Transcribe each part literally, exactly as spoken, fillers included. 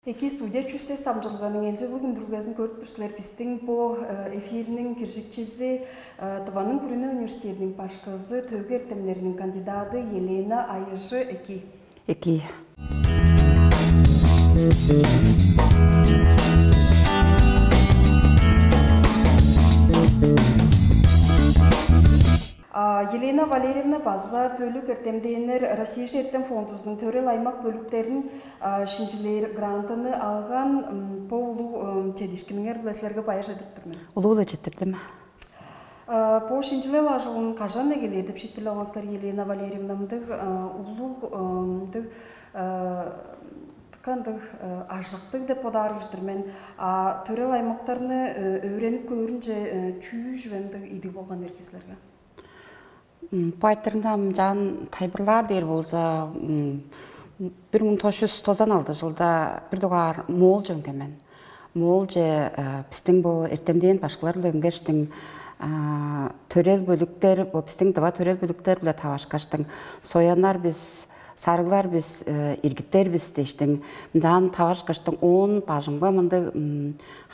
Эки студия чүссес дамчылганың энчеглиг үндүрүлгезин көрүп тур силер. Бистиң бу эфирниң киржикчизи Тываның күрүнү университетиниң башкызы, төөгү эртемнериниң кандидады Елена Айыжы. Эки. Эки. Елена Валерьевна база бөлүк эртемдээннер Россия эртем фондузунуң төрел аймак бөлүктерин шинчилээр грантыны алган. Бо улуг чедишкиниңер-биле силерге байыр чедирип тур мен. Улуу-ла четтирдим. Бо шинчилел ажылын кажан эгелээр деп шиитпирлеп алган силер, Елена Валерьевна? Мындыг улуг, мындыг кандыг ажыктыг деп бодаар кижи-дир мен. А төрел аймактарны өөренип көөрүнче чүү чүве мындыг идиг болган эрге силерге? Бу айтырында ынчаан тайылбырлаар дээр болза, бир муң тос чүс тозан алды чылда бир дугаар Моолче үнген мен. Моолче бистиң бо эртемдээн башкылар-биле үнгештиң, төрел бөлүктер, бо бистиң дыва төрел бөлүктер-биле тавашкаштың, сояннар бис, сарыглар бис, иргиттер бис дээштиң, ынчаан тавашкаштың, оон бажымга мындыг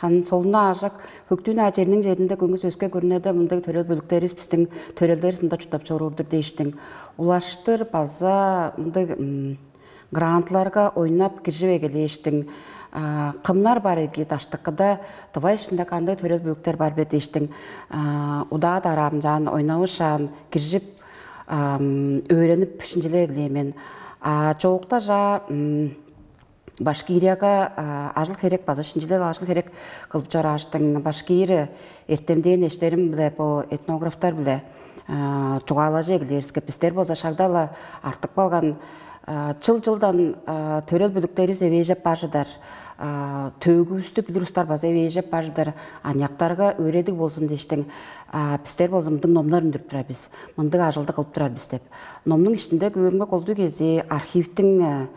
хан солуна аажак, хөктүүн аа черниң черинде көңүс өске көрүнеде мындыг төрел бөлүктеривис, бистиң төрелдеривис мында чурттап чоруур-дур дээштиң. Улаштыр база мындыг грантларга ойнап киржип эгелээштиң, кымнар бар ирги даштыкыда, Тыва иштинде кандай төрел бөлүктер бар бе дээштиң, удаа-дараа ынчаан ойнавышаан киржип, өөренип шинчилеп эгелээн мен. А чоокта-жаа Башкирияга ажыл-херек база шинчилел ажыл-херек кылып чорааштың, Башкирия эртемдээн эштерим-биле, бо этнографтар-биле чугаалажы эгелээриске, бистер болза шагда-ла артып калган, чыл-чылдан төрел бөлүктеривис эвээжеп бар чыдар, төөгүвүстү билир устар база эвээжеп бар чыдар, аныяктарга өөредиг болзун дээштиң, бистер болза мындыг номнар үндүрүп турар бис, мындыг ажылды кылып турар бис деп. Номнуң иштинде көөрүмге, колдуу кезии архивтиң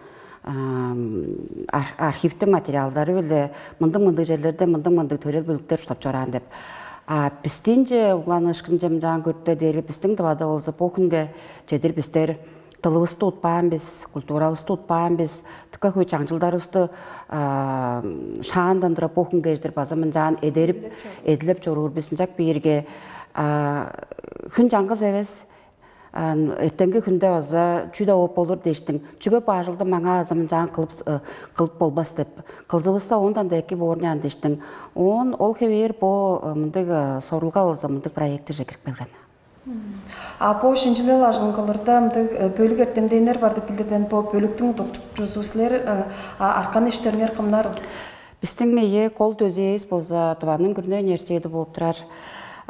архивтиң материалдары-биле мындыг-мындыг черлерде мындыг-мындыг төрел бөлүктер чурттап чораан деп. А бистиинче угланыышкынче мынчаан көрүптер дээрге, бистиң Тывада болза бо хүнге чедир бистер дылывысты утпаан бис, культуравысты утпаан бис, дыка хөй чаңчылдарывысты шаандан тура бо хүнге чедир база мынчаан эдерип, эдилеп чоруур бис. Ынчап кээрге, хүн чаңгыс эвес, эртеңки хүнде база чүү-даа болуп болур дээштиң, чүге бо ажылды маңаа азы мынчаан кылып, кылып болбас деп, кылзывысса оондан-даа эки боор ыйнаан дээштиң. Оон ол хевээр бо мындыг сорулга болза мындыг проектиже кирип келген. А бо шинчилел ажылын кылырда мындыг бөлүк эртемдээннер бар деп билдирген, бо бөлүктүң удуртукчузу силер, арткан эштериңер кымнар? Бистиң мейе кол дөзээвис болза Тываның күрүне университети болуп турар.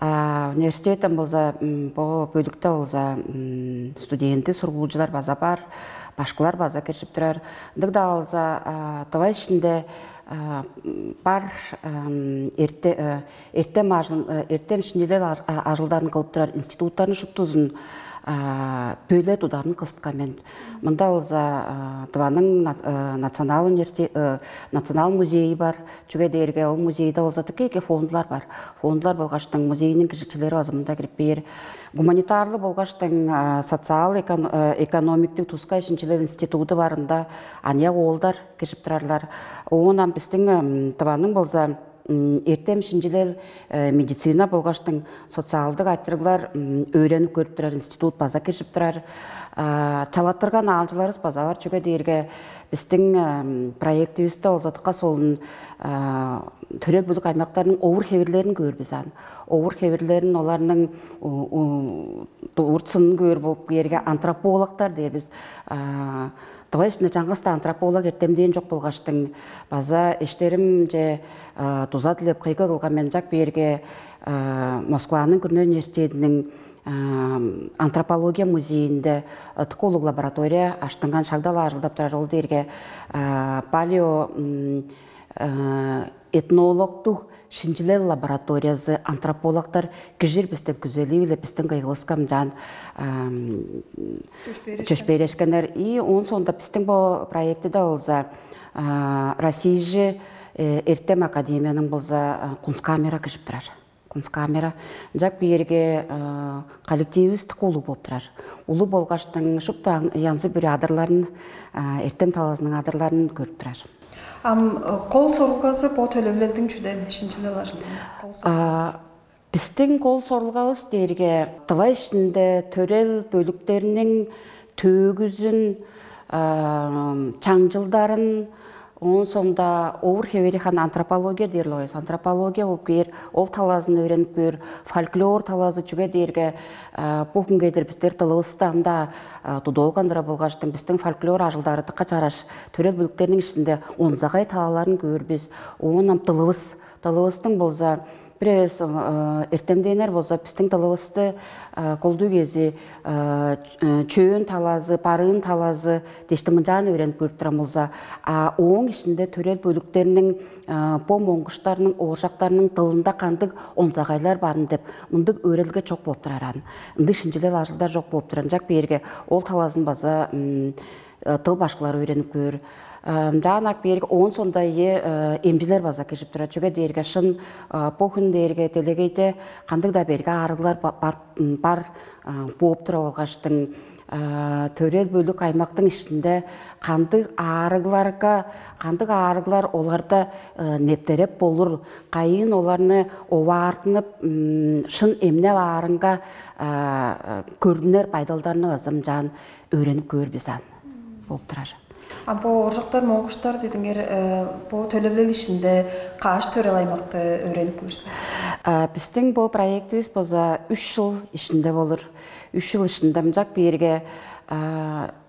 Университеттен болза, бо бөлүктө болза студенти, сургуулчулар база бар, башкылар база киржип турар. Ындыг-даа болза, Тыва иштинде бар эрте эртем ажыл эртем шинчилел ажылдарын кылып турар институттарның шуптузун бөле тударын кызыткан мен. Мында болза Тываның национал университет, национал музейи бар. Чүге дээрге ол музейде болза дыка эки фондулар бар. Фондулар болгаштың музейниң киржикчилери база мында кирип бээр. Гуманитарлы болгаштың социал экономиктик тускай шинчилел институду барында аныяк оолдар киржип турарлар. Оон ам бистиң Тываның болза эртем шинчилел, медицина болгаштың социалдык айтырыглар өөренип көрүп турар институт база киржип турар. Чалаттырган аалчыларывыс база бар, чүге дээрге бистиң проективисте болза дыка солун төрел бөлүк аймактарның овур хевирлерин көөр бис аан. Овур хевирлерин, оларның урт сынын көөр болуп кээрге антропологтар дээр бис. Тыва иштинде чаңгыс-даа антрополог эртемдээн чок болгаштың, база эштеримче дуза дилеп кыйгы кылган мен. Ынчап кээрге Москваның күрүне университединиң антропология музейинде дыка улуг лаборатория аштынган, шагда-ла ажылдап турар. Ол дээрге палео этнологтуг шинчилел лабораториязы, антропологтар киржир бис деп күзелии-биле бистиң кыйгывыска мынчаан чөпшээрешкеннер. И оон соонда бистиң бо проектиде болза Россияжы эртем академияның болза кунсткамера киржип турар. Кунсткамера. Ынчап кээрге коллектививис дыка улуг болуп турар. Улуг болгаштың шупту янзы-бүрү адырларын, эртем талазының адырларын көрүп турар. Ам кол сорулгазы бо төлевлелдиң чүден шинчилел ажылдың кол сорулгазы? Бистиң кол сорулгавыс дээрге тыва ишинде төрел бөлүктериниң төөгүзүн, чаңчылдарын, оон соонда овур хевери хан антропология дээр лоес антропология болуп кээр, ол талаазын өөренип көөр, фольклор талаазы. Чүге дээрге бу хүнге дээр бистер дылывысты ам-даа тудуп алган-дыра болгаштың, бистиң фольклор ажылдары дыка чараш төрел бөлүктериниң ишинде онзагай талааларын көөр бис. Оон ам дылывыс, дылывыстың болза бир эвес эртемденнер болза бистиң дылывысты колдуу кези чөөн талаазы, барыын талаазы дээштиң мынчаан өөренип көрүп турам болза, а ооң ишинде төрел бөлүктериниң бо моңгуштарның, ооржактарның дылында кандыг онзагайлар барын деп мындыг өөредилге чок болуп турар аан. Ындыг шинчилел ажылдар чок болуп турар. Ынчак бээрге ол талаазын база дыл башкылары өөренип көөр. Ынчаан ак бээрге оон соонда ийи эмчилер база кижип турар. Чүге дээрге шын бо хүн дээрге делегейде кандыг-даа берге аарыглар бар, бар бооп тура болгаштың, төрел бөлүк аймактың ишинде кандыг аарыгларга, кандыг аарыглар оларда нептереп болур, кайыын оларны оваартынып, шын эмнеп аарынга көрүнер байдалдарны база мынчаан өөренип көөр бис аан. Болуп турар. А бо ооржактар, моңгуштар дедиңер, бо төлевлел ишинде каш төрел аймакты өөренип көрсүңер? Бистиң бо проективис база үч жыл ишинде болур. Үч жыл ишинде мынчак бээрге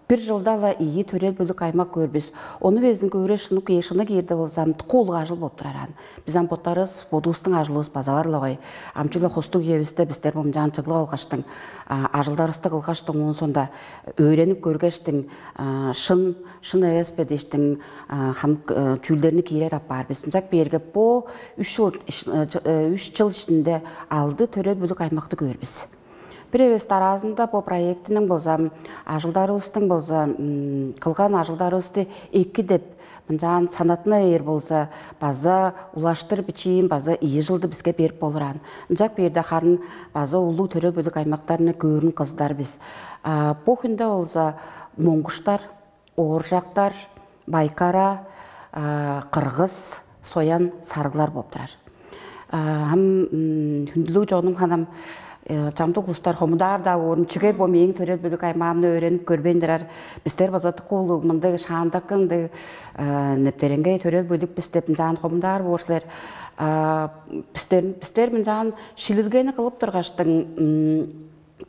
бир жылда-ла ийи төрел бөлүк аймак көөр бис. Ону безин көөрү шынып кээр, шыны кээрде болзам, куулуг ажыл болуп турар аан. Биз ам боттарывыс, бодувустуң ажылывыс база бар-ла гой. Ам чүгле хостуг үевисте бистер мынчаан чыглып алгаштың, ажылдарывысты кылгаштың, оон соонда өөренип көргештиң, шын, шын эвес бе дээштиң, хамык чүүлдерни киирер апаар бис. Ынчак бээрге бо үч жыл, үч жыл ишинде алды төрел бөлүк аймакты көөр бис. Бир эвес дараазында бо проектиниң болза, ажылдарывыстың болза, кылган ажылдарывысты эки деп мынчаан санаттына бээр болза, база улаштыр бичиин база ийи жылды биске берип болур аан. Ынчак бээрде харын база улуг төрел бөлүк аймактарны көөрүн кызыдар бис. Бу хүнде болза моңгуштар, ооржактар, байкара, кыргыз, соян, сарыглар болуп турар. Ам хүндүлүг чонум, ханам, чамдык улустар хомудаар-даа боорун, чүге бо мээң төрел бөлүк аймаамны өөренип көрбейн турар. Бистер база дыка улуг мындыг шаандакы ындыг нептереңгей төрел бөлүк бис деп ынчаан хомудаар боор силер. Бистер, бистер мынчаан шилилгени кылып тургаштың,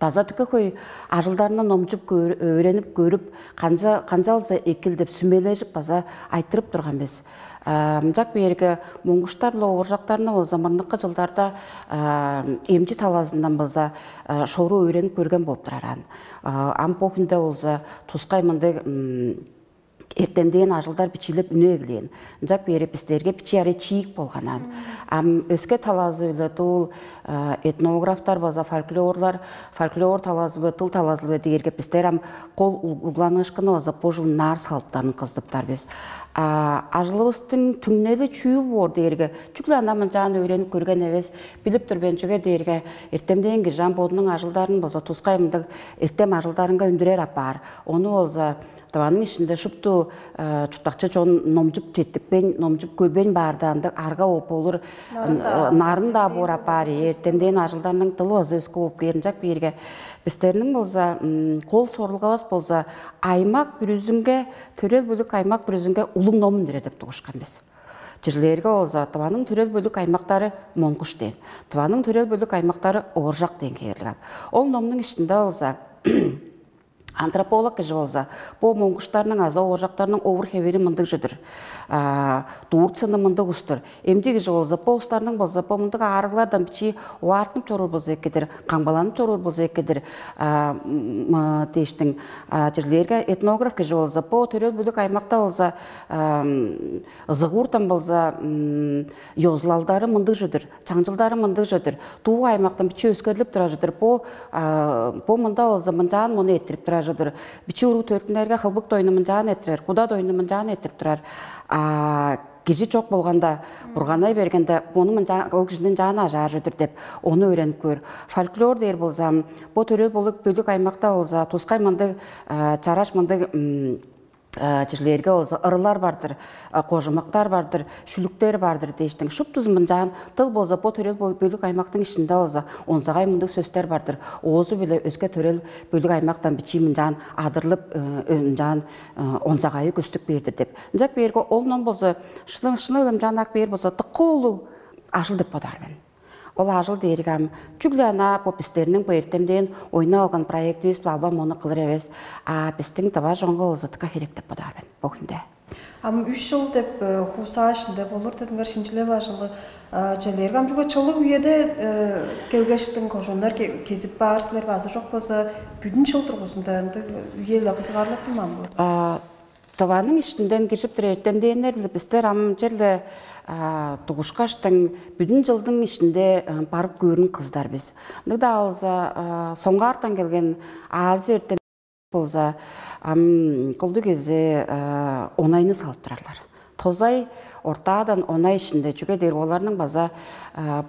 база дыка хөй ажылдарны номчуп, өөренип көрүп, канча, канчалза экил деп сүмележип база айтырып турган бис. Мынчак бээрге моңгуштар-ла ооржактарны болза мурнукку жылдарда эмчи талазындан база шору өөренип көрген болуп турар аан. Ам бо хүнде болза тускай мындыг эртемдээн ажылдар бичиилеп үнүп эгелээн. Ынчак бээрге бистерге бичии арай чиик болган аан. Ам өске талазы-биле дуу этнографтар база фольклорлар, фольклор талазы-биле, дыл талазы-биле дээрге бистер ам кол угланыышкыны база бо чыл ынаар салыптарын кызыптар бис. Ажылывыстың түңнели чүү боор дээрге, чүгле ана мынчаан өөренип көрген эвес, билип тур мен, чүге дээрге эртемдээн кижи ам бодунуң ажылдарын база тускай мындыг эртем ажылдарынга үндүрер апаар. Ону болза Тываның ишинде шупту чурттакчы чон номчуп четтикпейн, номчуп көрбейн баар-даа ындыг арга болуп болур. Нарын-даа боор апаар, эртемдээн ажылдарның дылы база өске болуп кээр. Ынчак бээрге бистерниң болза кол сорулгавыс болза аймак бүрүзүнге, төрел бөлүк аймак бүрүзүнге улуг ном үндүрер деп дугушкан бис. Чижээлээрге болза Тываның төрел бөлүк аймактары моңгуш дээн, Тываның төрел бөлүк аймактары ооржак дээн хевирлиг аан. Ол номнуң ишинде болза антрополог кижи болза, бо моңгуштарның азы ооржактарның овур-хевери мындыг чүве-дир, дурт-сыны мындыг улус-тур. Эмчи кижи болза, бо улустарның болза, бо мындыг аарыглардан бичии оваартынып чоруур болза эки-дир, камгаланып чоруур болза эки-дир дээштиң. Чижээлээрге этнограф кижи болза, бо төрел бөлүк аймакта болза, ызыгуурдан болза, ёзулалдары мындыг чүве-дир, чаңчылдары мындыг чүве-дир, дуу аймактан бичии өскерлип турар чүве-дир. Бо, бо мында болза мынчаан муну эрттирип турар чүве-дир. Бичии уруг төрүттүнерге хылбык дойну мынчаан эрттирер, куда дойну мынчаан эрттирип турар. А кижи чок болганда, бурганнай бергенде, муну мынчаан, ол кижини ынчаан ажаар чүве-дир деп, ону өөренип көөр. Фольклор дээр болза, бо төрел бөлүк, бөлүк аймакта болза, тускай мындыг, чараш мындыг чирлерге болза ырылар бар-дыр, кожумактар бар-дыр, шүлүктер бар-дыр дээштиң. Шуптузун мынчаан дыл болза бо төрел бөлүк аймактың ишинде болза онзагай мындыг сөстер бар-дыр. Оозу-биле өске төрел бөлүк аймактан бичии мынчаан адырлып, мынчаан онзагайы көстүк бээр-дир деп. Ынчак бээрге ол ном болза шыны шыны ынчаан ак бээр болза дыка улуг ажыл деп бодаар мен. Ол ажыл дээрге ам чүгле ана бо бистерниң бо эртемден ойнап алган проективис биле албан муну кылыр эвес, а бистиң дыва жоңго болза дыка херек деп бодаар мен бо хүнде. Ам үш жыл деп хуусаа ишинде болур дедиңер шинчилел ажылы. Челерге ам чүге чылыг үеде келгештиң кожууннар кезип баар силер база чок болза, бүдүн чыл тургузунда ындыг үе-ле кызыгаарлап турман бу? Тываның иштинден киржип тур эртемдээннер биле бистер ам черле дугушкаштың бүдүн жылдың ишинде барып көөрүн кыздар бис. Ындыг-даа болза, соңгаартан келген аалчы эртем болза, ам кылдыг кезе онайны салып турарлар. Тозай ортаадан онай ишинде, чүге дээр оларның база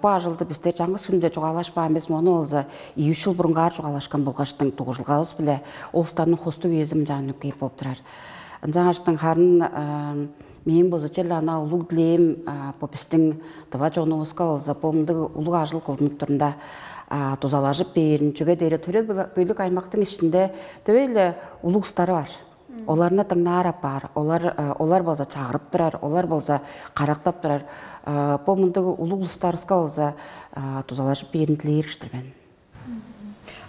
бу ажылды бистер чаңгыс хүнде чугаалашпаан бис, мону болза ийи-үш чыл бурунгаар чугаалашкан болгаштың дугуржулгавыс биле ол устарның хостуг үези мынчаан үнүп кээп болуп турар. Ынчангаштың харын мээң болза чел ана улуг дилээм бо бистиң дыва чонувуска болза бо мындыг улуг ажыл кылдынып турунда дузалажып бээрин, чүге дээрге төрел бөлүк аймактың ишинде дивей-ле улуг устары бар. Оларны дыңнаар апаар, олар олар болза чагырып турар, олар болза карактап турар. Бо мындыг улуг улустарыска болза дузалажып бээрин дилээр иштир мен.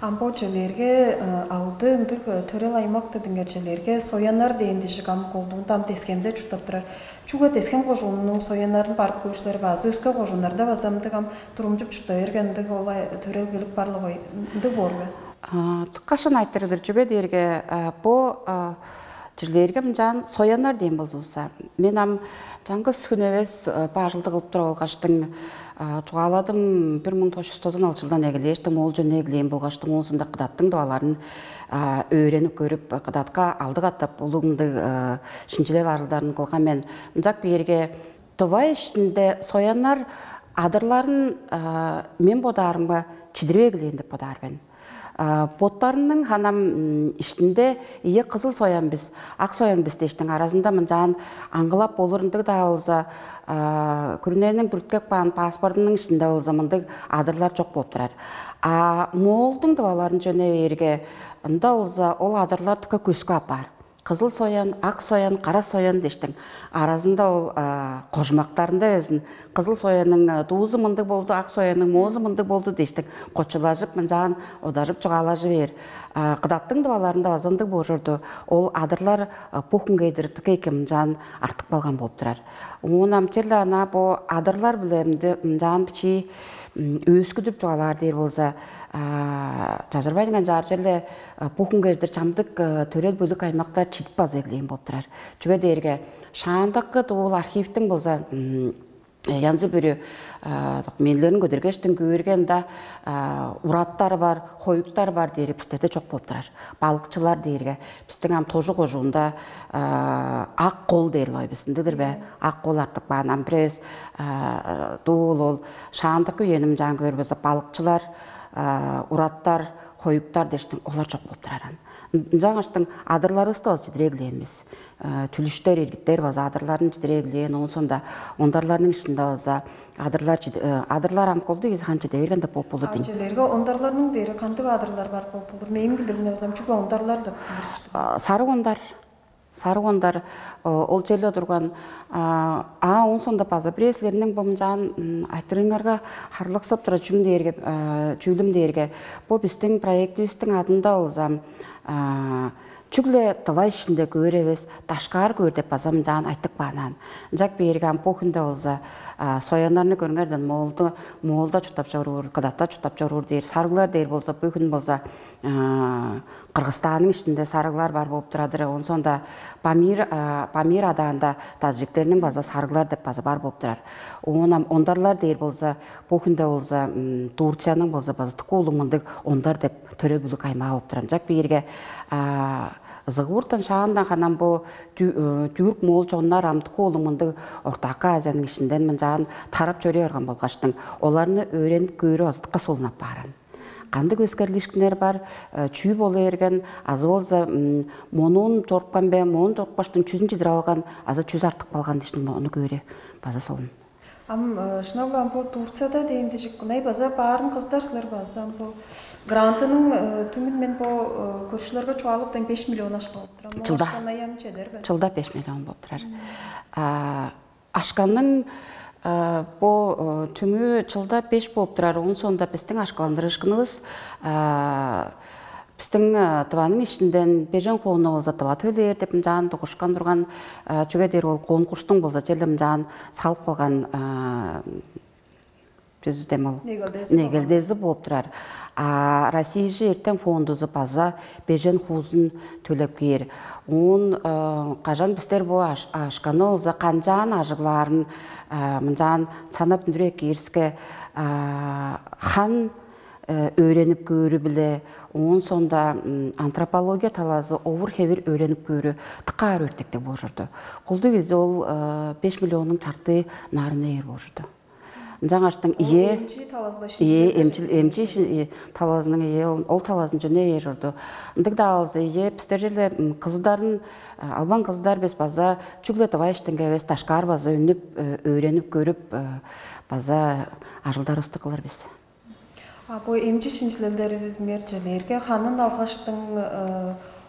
Ам бо челерге алды ындыг төрел аймак дедиңер челерге сояннар дээн дижик ам колдуунда ам дескемде чурттап турар. Чүге дескем кожууннуң сояннарын барып көрүшүлер база өске кожууннарда база ындыг ам турумчуп чурта берген ындыг олай төрел билип барлыгы ындыг боор бе? Тыккашын айтырыдыр чүге дээрге бо чирлерге мынчаан сояннар дээн болзувусса, мен ам чаңгыс хүн эвес бо ажылды кылып туруп алгаштың чугааладым. Бир муң тос чүс тозан алчылдан эгелээштим ол жөнү эгелээн болгаштың оон соонда кыдаттың дываларын өөренип көрүп, кыдатка алды катап улуг мындыг шинчилел ажылдарын кылган мен. Ынчак биерге дыва иштинде сояннар адырларын мен бодаарымга чидирип эгелээн деп бодаар мен. Боттарының ханам иштинде ийе кызыл соян бис, ак соян бис дештиң аразында мынчаан аңгылап болур ындыг-даа болза, күрүнениң бүрүткеп каан паспортунуң иштинде болза мындыг адырлар чок болуп турар. А моолдуң дываларын чөне бээрге, ында болза ол адырлар дыка көскү апаар. Кызыл соян, ак соян, кара соян дештиң аразында ол кожумактарында безин кызыл соянның дуузу мындыг болду, ак соянның моозу мындыг болду дештиң кочулажып, мынчаан одарып чугаалажы бээр. Кыдаттың дываларында база ындыг божурду. Ол адырлар бу хүнге диртик эки мынчаан артып калган болуп турар. Оон ам черле ана бу адырлар биле мынчаан бичии өөскүдүп чугаалаар дээр болза, чажырбайн канчаар черле бу хүнге чедир чамдык төрел бөлүк аймактар чидип база эглээн болуп турар. Чүге дээрге шаандакы дуул архивтиң болза янзы бүрү мээлерин көдүргештен көөргенде ураттар бар, хоюктар бар дээри бистерде чок болуп турар. Балыкчылар дээрге бистиң ам тожу кожуунда ак кол дээр лой бис ындыдыр бе? Ак кол артып каан ам бирээс дуул ол шаандыкы үеним жаан көөр болза балыкчылар, ураттар, хоюктар дештиң олар чок болуп тураран. Ынчангаштың адырларывысты база чидиреглээн бис. Түлүштер, иргиттер база адырларын чидиреглээн, оон соонда ондарларның ишинде база адырлар адырлар ам колду кизи хан чиде берген деп болуп болур дейм. Челерге ондарларның дээри кандыг адырлар бар болуп болур? Мээң билирим базам чүгле ондарлар деп билир. Сарыг ондар. Сарыг ондар ол черле турган. А оон соонда база бирээзилерниң бомчаан айтырыңарга харлыксап тура чүм дээрге, чүүлүм дээрге бу биздин проектибиздин адында болза чүгле тыва ишинде көөр эвес, дашкаар көөр деп база мынчаан айтып каан аан. Ынчак бээрге ам бо хүнде болза сояннарны көрүңерден моолду моолда чурттап чоруур, кыдатта чурттап чоруур дээр, сарыглар дээр болза бу хүн болза Кыргызстанның ишинде сарыглар бар болуп турадыр. Онсоон да Памир Памир адаанда тажиктерниң база сарыглар деп база бар болуп турар. Оон ам ондарлар дээр болза бу хүнде болза Турцияның болза база тыка улуг мындыг ондар деп төрөбүлүк аймаа болуп турар. Ынчак биирге Зыгууртан шаандан ханам бу түрк моол чоннар ам тыка улуг мындыг Ортаакы Азияның ишинден мынчаан тарап чоруй барган болгаштың оларны өөренип көөрү азытыкка солунап бааран. Кандыг өскерлишкиннер бар, чүү болу берген, азы болза монуун чорупкан бе, моон чорупкаштың чүзүн чыдырып алган, азы чүзү артып калган дээштиң, ону көөрү база солун. Ам шынап-ла бо Турцияда дээн дижик кунай база баарын кыздар силер база ам бо грантының түмүн мен бо көрүшүлерге чугаалыптан беш миллион ашка болуптур. Ам Чылда. Ашка ам чедер бе? Чылда беш миллион болуп турар. Ашканның бо түңү чылда беш болуп турар. Оон соонда биздин ашкыландырышкыныбыз, биздин тыванын ишинден бежен хуунну болза тыва төлээр деп ынчаан дугушкан турган. Чүге дээр ол конкурстуң болза черле ынчаан салып калган. Түзү дем ол негелдези болуп турар. А Россия эртем фондузу база бежен хуузун төлеп кээр. Оон кажан бистер бу ашканы болза канчаан ажыглаарын мынчаан санап үндүрүп эккээриске, хан өөренип көөрү-биле, оон соонда антропология талаазы овур-хевир өөренип көөрү дыка аар өртектиг болур чорду. Кулдуг изи ол беш миллионнуң чартыы наарына ээр болур чорду. Ынчангаштың ие эмчи талазынга ие эмчи эмчи талазының ие ол талазын жөне ээр чорду. Ындыг-даа болза ие бистер черле кызыдарын албан кызыдар бис база чүгле давай иштинге эвес дашкаар база үнүп өөренип көрүп база ажылдарыбызды кылыр бис. А бо эмчи шинчилелдердиңер чүве эрге ханын алгаштың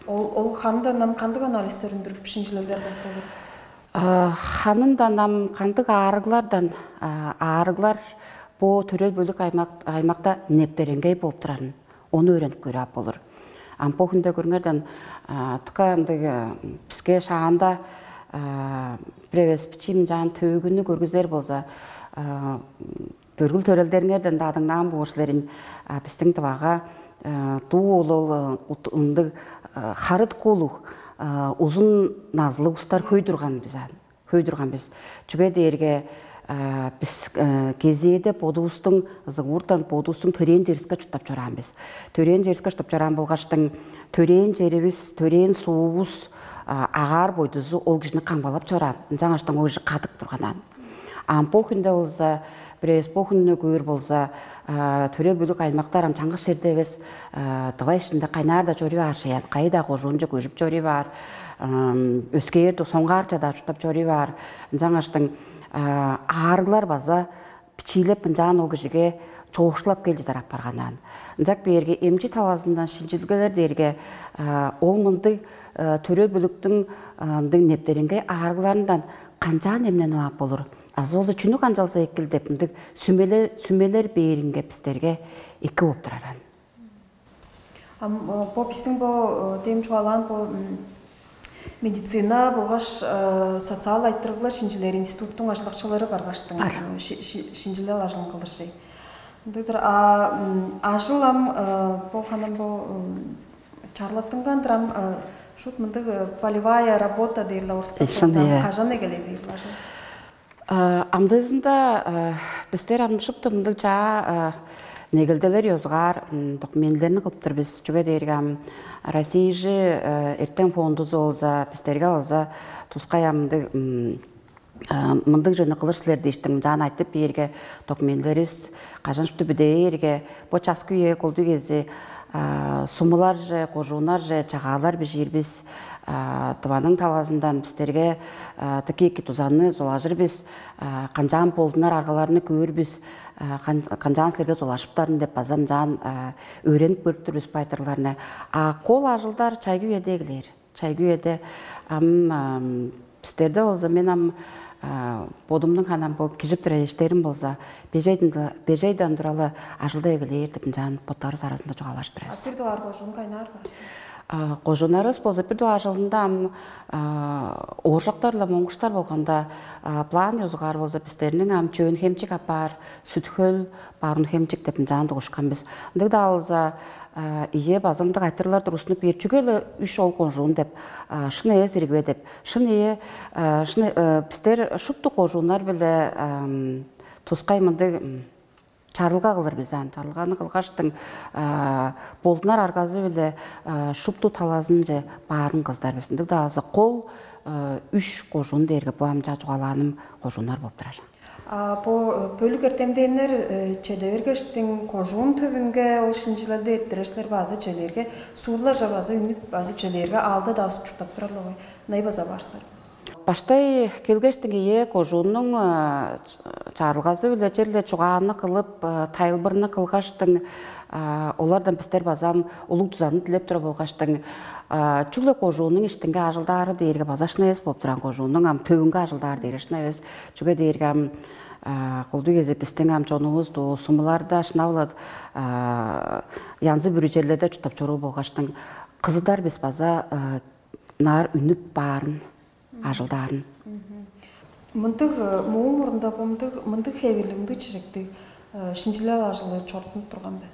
ол ол хандан ам кандыг анализдер үндүрүп шинчилелдер кылып болур? Ханындан ам кандыг аарыглардан аарыглар бо төрел бөлүк аймакта нептереңгей болуп турарын ону өөренип көрүп ап болур. Ам бо хүндө көрүңерден тука ындыг биске шаанда бир эвес бичиим жаан төөгүнү көргүзер болза, дөргүл төрелдериңерден да адыңнаан боор силерин биздин дывага дуу улул ындыг харыт куулуг узун назылыг устар хөй турган бис ан. Хөй турган бис. Чүге дээрге бис кезээде бодувустуң зыгууртан бодувустуң төрээн чериске чурттап чораан бис. Төрээн чериске чурттап чораан болгаштың төрээн черивис, төрээн суувус агаар бойдузу ол кижини камгалап чораан. Ынчангаштың ол кижи кадык турганан. Ам бо хүнде болза бирээбис бо хүннү көөр болза, төрел бүлүк аймактар ам чаңгыс черде эвес, дывай ишинде кайнаар-даа чоруй баар шыян, кайы-даа кожуунче көжүп чоруй баар, өскээр соңгаарча-даа чурттап чоруй баар. Ынчангаштың аарыглар база бичиилеп ынчаан ол кижиге чоокшулап кел чыдар апарганаан. Ынчак бээрге эмчи талазындан шинчилгелер дээрге ол мындыг төрөө бүлүктүң ындыг нептеринге аарыгларындан канчаан эмненип ап болур? Азы болза чүнү канчалза экил деп ындыг сүмелер сүмелер бээринге бистерге эки болуп тураран. Ам бо биздин бо дем чугаалаан бо медицина болгаш социал айтырыглар шинчилери институттуң ажылакчылары баргаштың шинчилел ажылын кылдыржай. Ындыгдыр а ажыл ам бо ханам бо чарлаттынган-дыр ам шут мындыг полевая работа дээр-ла орустап Ишан, болза, ийе. Кажан эгелей бээр ажыл? Амдыызында бистер ам шупту мындыг чаа негелделер ёзугаар документилерни кылыптыр бис. Чүге дээрге ам Россия эртең фондузу болза, бистерге болза тускай амдыг мындыг жөне кылыр силер дээштиң жаан айтып бээрге документилерибиз кажан шупту бүдээрге бо часкы үе кулдуг эзи сумуларже, кожуунарже чагаалар бижиир бис. Дываның талазындан бистерге тыки эки дузаны зулажыр бис. Канчаан болдунар аргаларны көөр бис. Канчаан силерге зулашыптарын деп база ынчаан өөренип көрүп тур бис байтырларны. А кол ажылдар чайгы үеде эгелээр. Чайгы үеде ам бистерде болза мен ам бодумнуң ханам бо кижип тура эштерим болза бежейден бежейден туралы ажылда эгелээр деп ынчаан боттарыбыз аразында чугаалашып турабыз. Бир дугаар кожуун кайнаар бар. Кожунарыбыз болза бир дугаар ажылында ам ооржактар-ла моңгуштар болганда план ёзугаар болза бистерниң ам чөөн хемчик апаар, сүтхөл, баруун хемчик деп ынчаан дугушкан бис. Ындыг-даа болза ие база ындыг айтырлар тургузунуп бээр чүге-ле үш ол кожуун деп шын эвес иргиве деп шын ие шын бистер шупту кожууннар биле тускай мындыг чарылга кылыр бис ан. Чарылганы кылгаштың болдунар аргазы-биле шупту талазынче баарын кыздар бис. Ындыг-даа болза кол үш кожуун дээрге бу амча чугаалааным кожууннар болуп турар. А бо бөлүк эртемденнер чеде бергештиң кожуун төвүнге ол шинчилелди эрттирер силер база челерге, суурларже база үнүп база челерге алда дагы чурттап турарлар бой. Най база баштар. Баштай келгештиң ие кожууннуң чарылгазы биле черле чугааны кылып, тайылбырны кылгаштың, олардан бистер базам улуг дузаны дилеп тура болгаштың, чүгле кожууннуң иштинге ажылдаары дээрге база шынайыс болуп турган кожууннуң ам төвүнге ажылдаар дээрге шынайыс. Чүге дээрге ам кулдуг эзе бистиң ам чонувус сумуларда шынап-ла янзы бүрү черлерде чурттап чоруу болгаштың, кызыдар бис база наар үнүп баарын, ажылдаарын. Мындыг муум мурунда бо мындыг мындыг хевирлиг мындыг чижектиг шинчилел ажылы чорудунуп турган бе?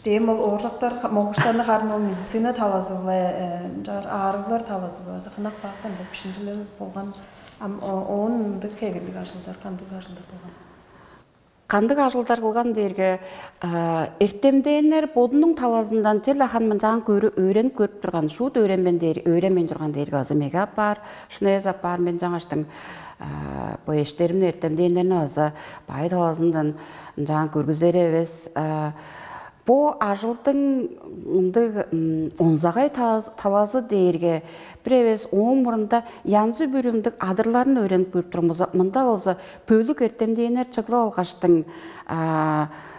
Дээм ол ооржактар, моңгуштарны харын ол медицина талазы-биле, ынчаар аарыглар талазы-биле база хынак баапкан деп шинчилел болган. Ам оон мындыг хевирлиг ажылдар, кандыг ажылдар болган? Кандыг ажылдар кылган дээрге, эртемденнер бодунуң талазындан черле хан мынчаан көрү өөренип көрүп турган, шуут өөренмейн дээр, өөренмейн турган дээрге база меге апаар, шын эвес апаар мен жаңаштың бо эштеримни эртемденнерни база бай талазындан мынчаан көргүзери эвес. Бо ажылдың ындыг онзагай талазы дээрге бир эвес ооң мурунда янзы бүрү ындыг адырларын өөренип көрүп турмуза, мында болза бөлүк эртемденнер чыглып алгаштың,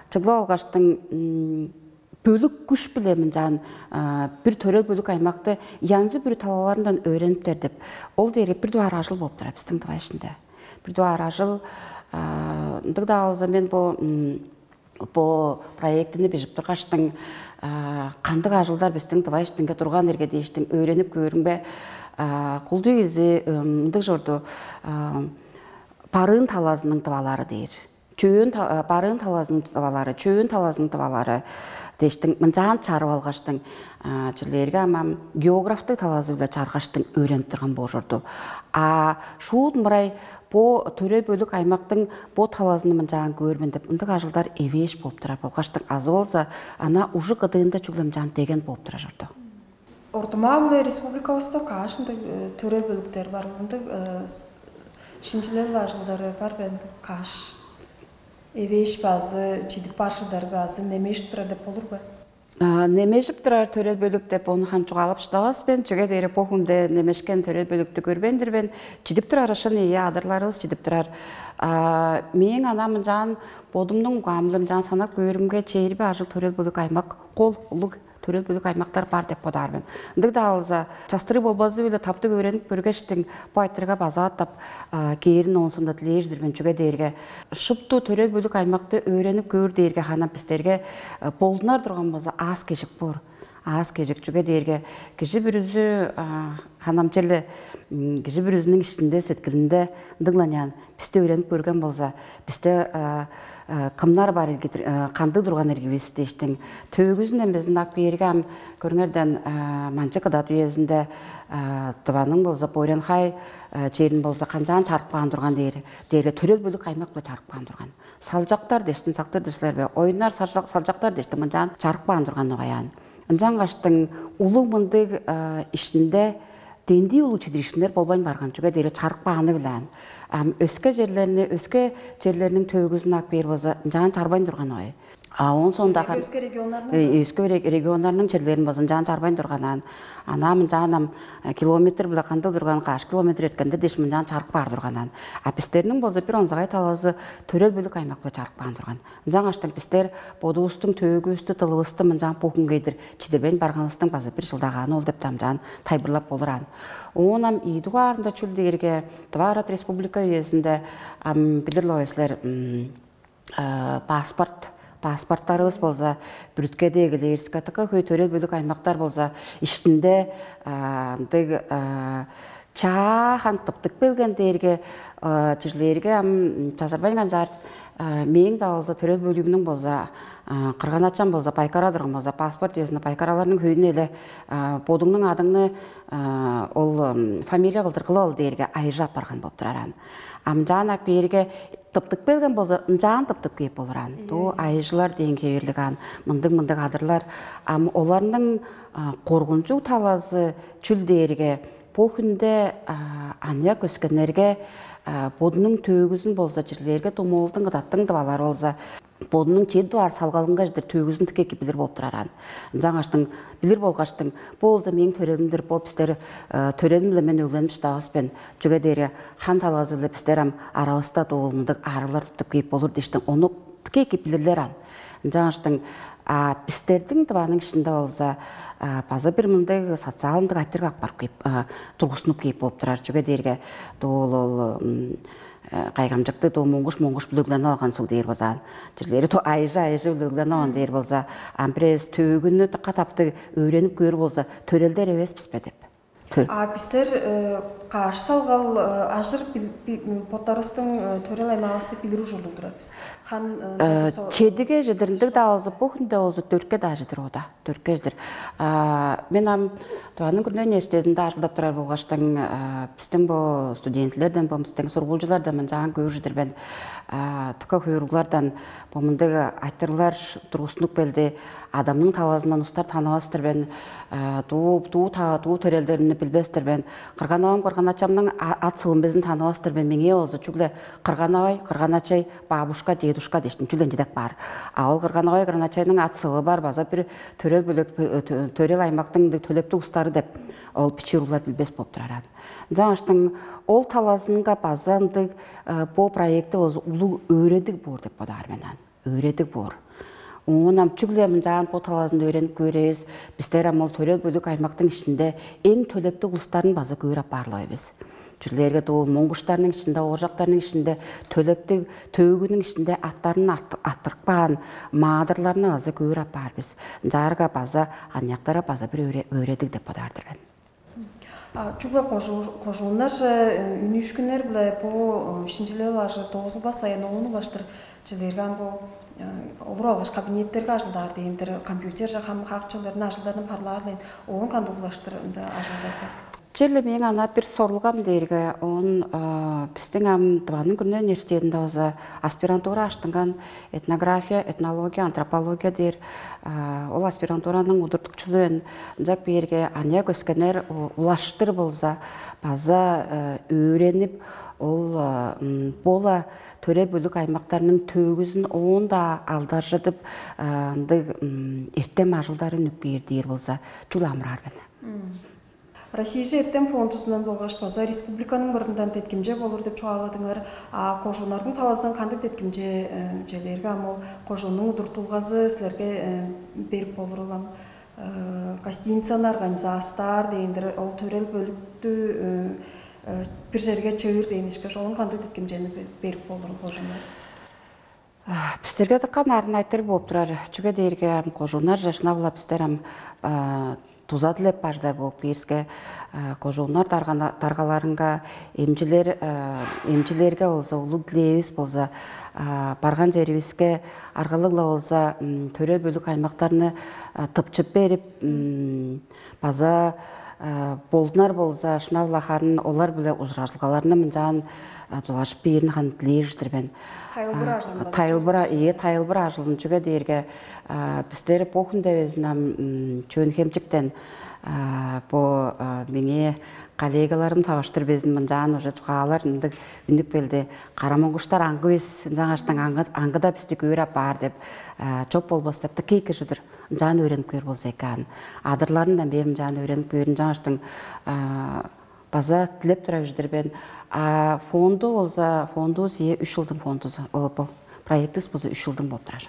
чыглып алгаштың бөлүк күш биле мынчаан бир төрел бөлүк аймакты янзы бүрү талаларындан өөрениптер деп, ол дээрге бир дугаар ажыл болуп турар биздин тыва ишинде. Бир дугаар ажыл ындыг-даа болза мен бо бо проектини бижип тургаштың, кандыг ажылдар бистиң тыва иштинге турган эрге дээштиң өөренип көөрүмге, кулдуй кизи мындыг чорду: барыын талазының тывалары дээр. Чөөн барыын талазының тывалары, чөөн талазының тывалары дээштиң мынчаан чарып алгаштың, чилээрге амам географтыг талазы биле чаргаштың өөренип турган боор чорду. А шуут мырай бо төрел бөлүк аймактың бо талазын мынчаан көөрмүн деп ындыг ажылдар эвээш болуп турар болгаштың азы болза ана ужу кыдыында чүгле мынчаан деген болуп турар чорду. Ортумаа-биле республикавыста каш ындыг төрел бөлүктер бар, ындыг шинчилел ажылдары бар бе, ындыг каш эвээш базы чидип баршыдар базы немеш турар деп болур бе? Немежип турар төрел бөлүк деп ону хам чугаалап шыдавас мен, чүге дээрге бо хүнде немешкен төрел бөлүктү көрбейн-дир мен. Чидип турар ышын ийи адырларывыс чидип турар. Мээң ана мынчаан бодумнуң угаамылы мынчаан санап көөрүмге чээрби ажыл төрел бөлүк аймак кол улуг төрел бөлүк аймактар бар деп бодаар мен. Ындыг-даа болза частырыг болбазы-биле таптыг өөренип көргештиң бу айтырыга база аттап кээрин оонсунда дилээр-дир мен, чүге дээрге шупту төрел бөлүк аймакты өөренип көөр дээрге ханам бистерге болдунар турган болза аас кежик боор. Аас кежик, чүге дээрге кижи бүрүзү ханам челе кижи бүрүзүнүң ишинде сеткилинде ындыгланяан бисти өөренип көрген болза, бисте кымнар бар ирги, кандыг турган иргивис дээштиң төөгүзүн эмезин ак биерге ам көрүңерден манчы кыдат үезинде дываның болза Бооренхай черин болза канчаан чарып каан турган дээр дээрге төрел бөлүк аймак биле чарып каан турган. Салчактар дештин сактыр дишлербе, ойнар салчактар дештин мынчаан чарып каан турган огаяан. Ынчангаштың улуг мындыг ишинде дендии улуг чидиришкиннер болбайн барган, чүге дээрге чарып кааны билаан. Ам өске черлерни, өске черлерниң төөгүзүн ап бээр болза, ынчаан чарбайн турган ой. А он сондагы өске регионнарның өске регионнарның черлерин болза ынчаан чарбайн турганан. Ана мынчаан ам километр биле кандыг турган, каш километр эткенде деш мынчаан чарып каар турганан. А бистерниң болза бир онзагай талазы төрел бөлүк аймак биле чарып каан турган. Ынчангаштың бистер бодувустуң төөгүбүстү, тылывысты мынчаан бу хүнгейдир чидирбейн барганывыстың база бир жылдагааны ол деп дамчаан тайбырлап болураан. Оон ам ийи дугаарында чүл дээрге Тыва Арат Республика үезинде ам билир-ле силер, паспорт паспорттарывыс болза бүрүткеде эгелээрис катыкка хөй төрел бөлүк аймактар болза иштинде ындыг чаахан тыптык белген дээрге чирлээрге ам чажырбайн канчаар мээң да болза төрел бөлүгүмнүң болза кырган ачам болза байкара турган болза паспорт үезинде байкараларның хөйүн эле бодуңнуң адыңны ол фамилия кылдыр кылып ал дээрге айыжы апарган болуп турар ан. Амчаан ак биерге тыптык белген болза ынчаан тыптык кээп болур ан. Ду айыжылар дээн хевирлиг ан мындыг мындыг адырлар. Ам оларның коргунчуг талазы чүл дээрге Бо хүнде аныяк өскеннерге бодунуң төөгүзүн болза, чирлерге домовулдуң кыдаттың дывалар болза, бодунуң чеди дугаар салгалынга чедир төөгүзүн тикке билир болуп турар аан. Ынчангаштың билир болгаштың, бо болза мээң төрелим-дир, бо бистер төрелим-биле мен өгленип шыдавас мен. Чүге дээрге хан талазы-биле бистер ам аравыста доолумдуг арылар туттуп кээп болур дээштиң, ону тикке билирлер аан. Ынчангаштың бистердиң дываның ишинде болза база бир мындыг социалдык айтырыг апарып кээп, тургустунуп кээп болуп турар. Чүге дээрге доол ол кайгамчыктыг доо моңгуш моңгуш бүлүгленип алган суг дээр базаан. Чирлери то айжы айжы бүлүгленип алган дээр болза, ам бирээс төөгүнү дыка таптыг өөренип көөр болза, төрелдер эвес бис бе деп. Төр. А бистер каш салгал ажыр боттарыстың төрел аймаавысты билир ужурлуг турар бис. Хан Чедиге жыдырындыг да болза, бу хүнде болза дөртке да жыдыр ода. Дөртке жыдыр. Мен ам Тываның күрүнө университетинде ажылдап турар болгаштың, биздин бу студентилерден, бу биздин сургуулчулардан мынчаан көөр жыдыр мен. Тыка хуйруглардан бу мындыг айтырлар тургустунуп келди. Адамның талазындан устар танывастыр мен. Дуу дуу дуу төрелдеримни билбестир мен. Кырган-авам, кырган-ачамның ат-сывын безин танывастыр мен. Меңээ болза чүгле кырган-авай, кырган-ачай, бабушка, дедушка дээштин чүгле ынча деп баар. А ол кырган-авай, кырган-ачайның ат-сывы бар, база бир төрел бөлөк төрел аймактың төлептиг устары деп ол бичии уруглар билбес болуп турар аан. Ынчангаштың ол талазынга база ындыг бо проекти болза улуг өөредиг боор деп бодаар мен аан. Өөредиг боор. Оон ам чүгле мынчаан бо талазында өөренип көөр эвес, бистер ам ол төрел бөлүк аймактың ишинде эң төлептиг улустарын база көөр апаарлап эвес. Чүрлээрге дуу моңгуштарның ишинде, ооржактарның ишинде төлептиг төөгүнүң ишинде аттарын аттырып каан маадырларны база көөр апаар бис. Ынчаарга база аныяктара база бир өөредиг деп бодаар-дыр мен. Чүгле кожууннарже үнүүшкүннер-биле бо шинчилел ажы доозулбас-ла, ээн оон улаштыр чилерге ам бо олуруп алгаш кабинеттерге ажылдаар дээн-дир, компьютерже хам хак чөлдерин ажылдарын парлаар-ла ээн, оон кандыг улаштыр ында ажылдаар? Черле мээң ана бир сорулгам дээрге, оон биздиң ам Тываның күрүне университетинде база аспирантура аштынган, этнография, этнология, антропология дээр. Ол аспирантураның удуртукчузу мен. Ынчак биерге аныяк өскеннер улаштыр болза база өөренип, ол бола төре бөлүк аймактарның төөгүзүн оон-даа алдаржыдып, ындыг эртем ажылдарын үнүп бээр дээр болза, чүл амыраар мен. Россияже эртем фондузундан болгаш база республиканың мурнундан деткимче болур деп чугааладыңар. А кожууннарның талазынан кандыг деткимче челээрге, ам ол кожууннуң удуртулгазы силерге берип болур улам? Гостиницаны организастаар дээннер, ол төрел бөлүктү бир черге чыыр дээн ишкеш, оон кандыг деткимчени берип болур кожууннар? Бистерге дыка нарын айтырыг болуп турар. Чүге дээрге ам кожууннар жашнап-ла бистер ам дуза дилеп бажыдар болуп киирске, кожууннар даргаларынга эмчилер, эмчилерге болза улуг дилээбис болза, барган черивиске аргалыг-ла болза төрел бөлүк аймактарны тыпчып берип, база болдунар болза шынап-ла харын олар-биле ужуражылгаларны мынчаан дулажып бээрин хан дилээр-дир мен. Тайылбыр ажылын база. Тайылбыр, ийе, тайылбыр ажылын. Чүге дээрге бистер бо хүнде безин ам Чөөн-Хемчиктен бо меңээ коллегаларым тавыштыр безин мынчаан уже чугаалар ындыг үнүп келди. Карамоңгуштар аңгы бис, ынчангаштың аңгыда бисти көөр апаар деп, чоп болбас деп дыка ийик кижи-дир. Ынчаан өөренип көөр болза эки аан. Адырларындан бээр ынчаан өөренип көөр, ынчангаштың база дилеп турар ужур-дур мен. А фонду болза, фондувус ийе үч жылдың фондузу, бо проективис болза үч жылдың болуп турар.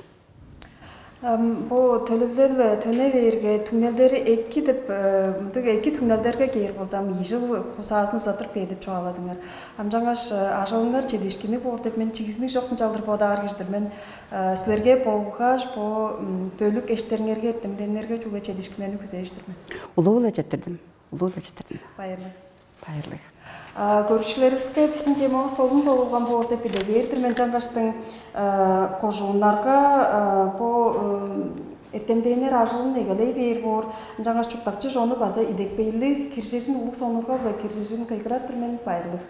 Бо төлевлер төне бээрге түңнелдери эки деп, мындыг эки түңнелдерге кээр болза, ам ийи жыл хузаазын узаттырып бээр деп чугааладыңар. Ам чаңгаш ажылыңар чедиишкинниг боор деп мен чигизиниг чок ынчалдыр бодаар кижи-дир мен. Силерге болгаш бо бөлүк эштериңерге, эртемденнерге чүгле чедиишкиннерни күзээр-дир мен. Улуу-ла четтирдим. Улуу-ла четтирдим. Байырлыг. Байырлыг. Көрүкчүлеривиске биздин темабыс солун болган боор деп биле бээр-дир мен. Чаңгаштың кожууннарга бо эртемденнер ажылын эгелей бээр боор. Ынчангаш чурттакчы чону база идепкейлиг киржирин, улуг сонургал-биле киржирин кыйгырар-дыр мен. Байырлыг.